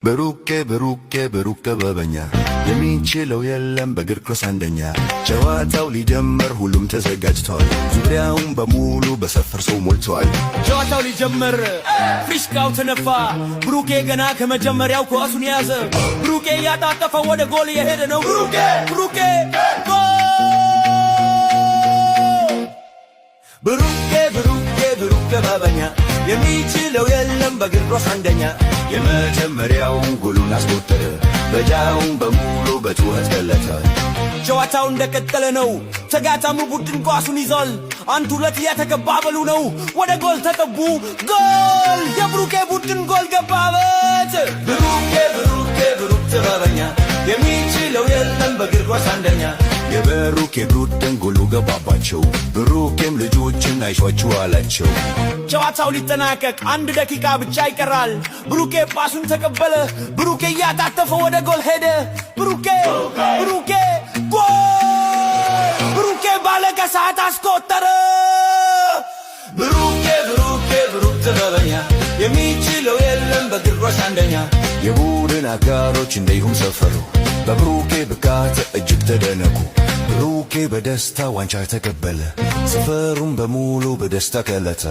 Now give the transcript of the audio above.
ብሩኬ ብሩኬ ብሩክ ጥበበኛ፣ የሚችለው የለም በእግር ኳስ አንደኛ። ጨዋታው ሊጀመር ሁሉም ተዘጋጅቷል። ዙሪያውን በሙሉ በሰፈር ሰው ሞልቷል። ጨዋታው ሊጀመር ፊሽካው ተነፋ። ብሩኬ ገና ከመጀመሪያው ኳሱን ያዘ። ብሩኬ እያጣጠፈ ወደ ጎል እየሄደ ነው። ብሩኬ፣ ብሩኬ፣ ጎል! ብሩኬ ብሩኬ ብሩክ ጥበበኛ፣ የሚችለው የለም በእግር ኳስ አንደኛ። የመጀመሪያውን ጎሉን አስቆጠረ። ሜዳውን በሙሉ በጩኸት ገለጠ። ጨዋታው እንደቀጠለ ነው። ተጋጣሚው ቡድን ኳሱን ይዟል። አንድ ሁለት እየተቀባበሉ ነው። ወደ ጎል ተጠጉ። ጎል! የብሩኬ ቡድን ጎል ገባበት። ብሩኬ ብሩኬ ብሩክ ጥበበኛ፣ የሚችለው የለም በእግር ኳስ አንደኛ። የብሩኬ ቡድን ጎሉ ገባባቸው። ብሩኬም ልጆችን አይዟችሁ አላቸው። ጨዋታው ሊጠናቀቅ 1 ደቂቃ ብቻ ይቀራል። ብሩኬ ፓሱን ተቀበለ። ብሩኬ እያጣጠፈ ወደ ጎል ሄደ። ብሩኬ፣ ብሩኬ፣ ጎል! ብሩኬ ባለቀ ሰዓት አስቆጠረ። ብሩኬ ብሩኬ ብሩክ ጥበበኛ፣ የሚችለው የለም በእግር ኳስ አንደኛ። የቡድን አጋሮች እንዲሁም ሰፈሩ በብሩኬ ብቃት እጅግ ተደነቁ። ብሩኬ በደስታ ዋንጫ ተቀበለ። ሰፈሩን በሙሉ በደስታ ቀለጠ።